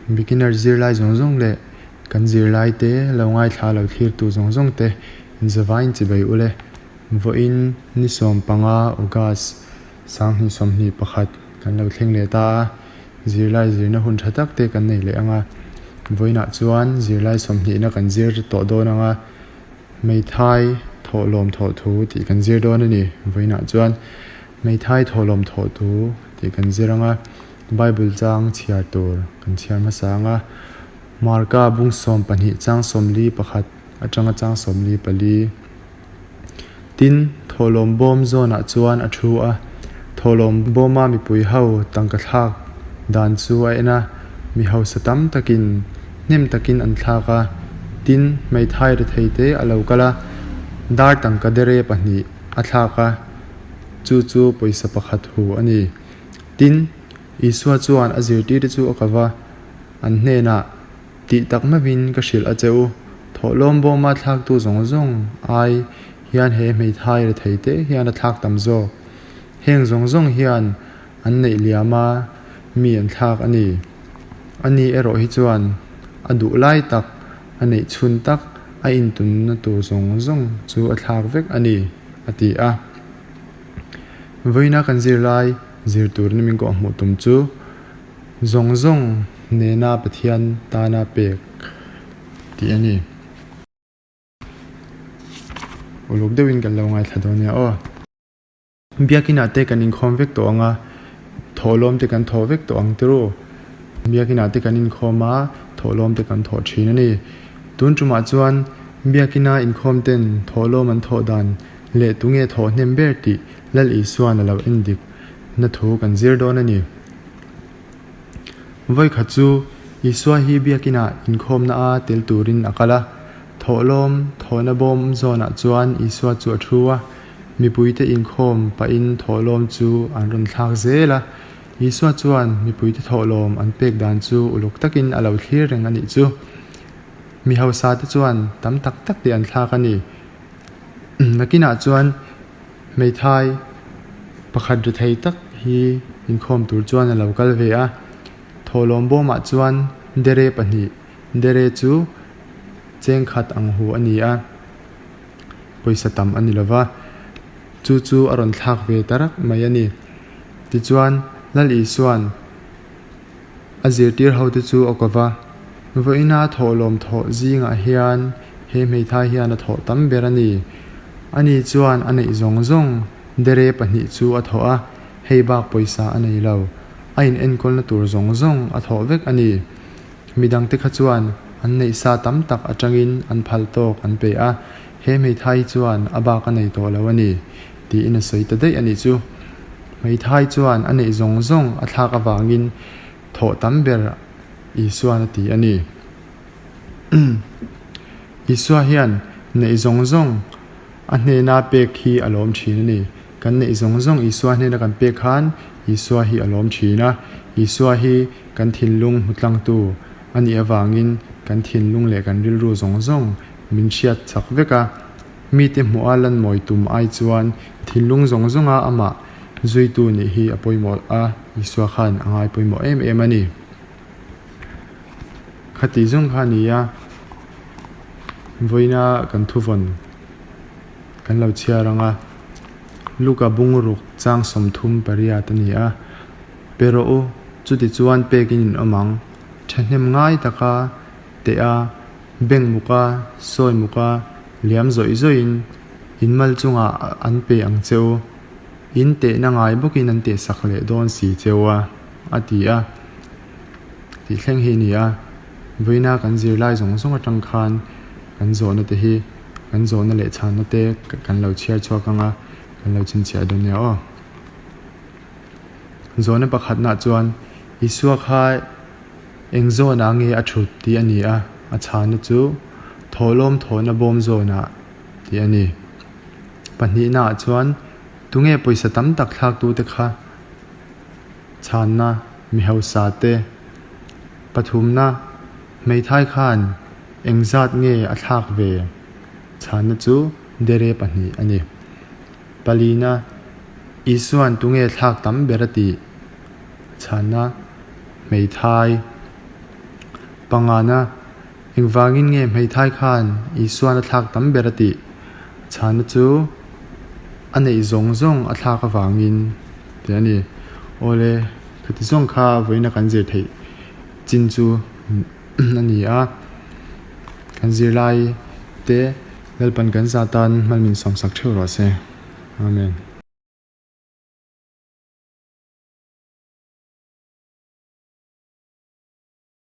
Beginner zirlai zawng zawng leh kan zirlai te lo ngaithla lo thlirtu zawng zawng te inzavaiin chibai ule. Vawiin ni 15 August 2021 kan lo thleng leh ta a, zirlai zirna hun tha tak te kan nei leh ang a. Vawiinah chuan zirlai sawmhnihna kan zir tawh dawn ang a, Hmeithai thawhlawm thawh thu tih kan zir dawn a ni. Vawiinah chuan Hmeithai thawhlawm thawh thu tih kan zir ang a, Bible chang chhiar tur kan chhiar hmasa ang a. Marka bung 12 chang 41 atanga chang 44. Tin, thawhlawm bawm zawnah chuan a thu a, thawhlawm bawma mipui ho tangka thlak dan chu a en a, mi hausa tam takin hnem takin an thlak a. Tin, hmeithai rethei te a lo kal a, dar tangka dere pahnih a thlak a, chu chu pawisa pakhat hu a ni. Tin, Isua chuan a zirtirte chu a kava, an hnenah, Tih tak meuhin ka hrilh a che u, thawhlawm bawma thlaktu zawng zawng ai hian he hmeithai rethei te hian a thlak tam zawk. Heng zawng zawng hian an neih liam a, mi an thlak a ni. Ani erawh hi chuan a duh lai tak, a neih chhun tak, a intunna tur zawng zawng chu a thlak vek a ni, a ti a. Vawiina kan zirlai zir turin min kawhhmuh tum chu. Zawng zawng nena Pathian tana pek tih a ni. Uluk deuhin kan lo ngaithla dawn nia aw. Biakinah te kan inkhawm vek tawh ang a, thawhlawm te kan thawh vek tawh ang tiru. Biakinah te kan inkhawm a, thawhlawm te kan thawh thin a ni. Tun tumah chuan Biakina inkhawm ten thawhlawm an thawh dan leh tunge thawh hnem ber tih Lal Isuan a lo endik na thu kan zir dawn a ni. Vawikhat chu Isua hi biakinah inkhawmna a tel turin a kal a. Thawhlawm thawhna bawm zawnah chuan Isua chu a thu a, mipuite inkhawm pahin thawhlawm chu an rawn thlak zel a. Isua chuan mipuite thawhlawm an pek dan chu uluk takin a lo thlir reng a nih chu. Mi hausa te chuan tam tak tak te an thlak a ni. Nakinah chuan Hmeithai pakhat rethei tak hi inkhawm tur chuan a lo kal ve a, thawhlawm bawmah chuan dere pahnih, dere chu cheng khat ang hu a ni a, pawisa tam a ni lo va, chu chu a rawn thlak ve ta rak mai a ni. Tichuan Lal Isua'n A zirtir hote chu a ko va, Vawiina thawhlawm thawh zingah hian he hmeithai hian a thawh tam ber a ni. Ani chuan a neih zawng zawng dere pahnih chu a thawh a, hei bak pawisa a nei lo. A inenkawlna tur zawng zawng a thawh vek a ni. Midangte kha chuan an neih sa tam tak atangin an phal tawk an pe a, he hmeithai hi chuan a bak a nei tawh lo a ni, tiin a sawi ta daih a nih chu. Hmeithai chuan a neih zawng zawng a thlak avangin thawh tam ber Isua'n a ti a ni. Isua hian neih zawng zawng a hnena pek hi a lawm thin a ni. Kan neih zawng zawng Isua hnena kan pek khan Isua hi a lawm thin a. Isua hi kan thinlung hmutlangtu a nih avangin kan thinlung leh kan rilru zawng zawng min hriat chak vek a. Mite hmuha lan mawi tum ai chuan thinlung zawng zawnga amah zuitu nih hi a pawimawh a, Isua khan a ngai pawimawh em em a ni. Khati zawng kha a ni a, vawiina kan thuvawn kan lo chhiar ang a, Luka bungruk chang 38 a ni a, Pe rawh u, chuti chuan pekin in awm ang, thahnem ngai taka teh a, Beng muka, sawi muka, liam zawih zawihin in mal chungah an pe ang che u, in tehna ngai bawkin an tehsak leh dawn si che u a, a ti a. Tih thleng hi a ni a, vawiina kan zirlai zawng zawng atang khan kan zawhna te hi kan zawhna leh chhanna te kan lo chhiar chhuak ang a, kan lo chhinchhiah dawn nia aw. Zawhna pakhatnaah chuan Isua kha Eng zawnah nge a thut tih a ni a, a chhana chu thawhlawm thawhna bawm zawnah tih a ni. Pahnihnaah chuan tunge pawisa tam tak thlaktute kha chhanna mi hausa te? Pathumna, hmeithai khan eng zat nge a thlak ve? Chhanna chu dere pahnih a ni. Palina, Isua'n tunge thlak tam ber a tih? Chhanna, Hmeithai. Pangana, Engvangin nge hmeithai khan Isuan a thlak tam ber a tih? Chhana chu a neih zawng zawng a thlak avangin tih a ni. Awle, khati zawng kha vawiina kan zir theih chin chu a ni a. Kan zirlai te Lalpan kan za tan hman min sawmsak theuh rawh se. Amen.